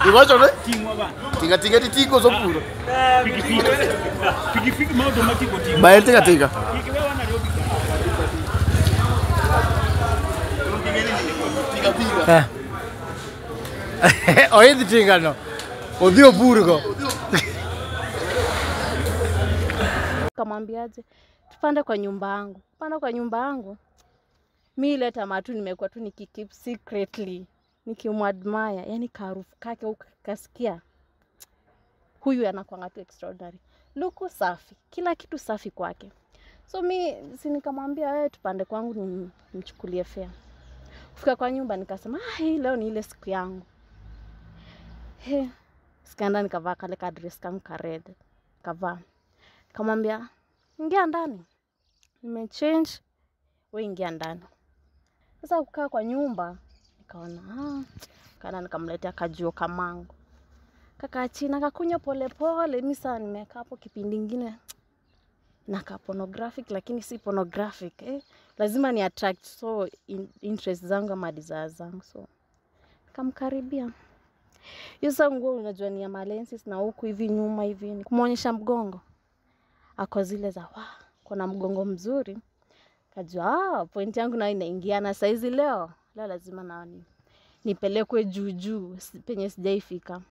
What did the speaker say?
Iwacho ne? Tinga tinga ti tingo sopuro. Pikipiki ma automatic otingo. Ba en tinga tinga. Eh. Oidhi tinga no. Odhi opurgo. Kamwambiaje, tupande kwa nyumba yangu. Panda kwa nyumba yangu. Mi ile tamaa tu nimekuwa tu nikikeep secretly, nikimuadmire, yani kaharufu kake ukasikia. Huyu anakuanga tu extraordinary. Luku safi, kila kitu safi kwake. So mi si nikamwambia wewe tupande kwangu nimchukulie fare. Kufika kwa nyumba nikasema ah, hii leo ni ile siku yangu. He, sikaenda nikavaa kale ka dress kangu ka red. Kavaa. Nikamwambia ingia ndani. Nimechange, wewe ingia ndani. Sasa kukaa kwa nyumba nikaona kana nikamletea kajuo kamango. Kakaa chini akakunywa pole pole. Mimi sasa nimekaa hapo kipindi kingine nakaa pornographic, lakini si pornographic eh. Lazima ni attract so interest zangu ama desire zangu, so nikamkaribia. Hiyo sasa nguo unajua ni ya malensis na huku hivi nyuma hivi kumuonyesha mgongo. Ako zile za wa kuna mgongo mzuri. Kajua point yangu nayo inaingiana saizi leo. Leo lazima nao nipelekwe juu juu penye sijaifika.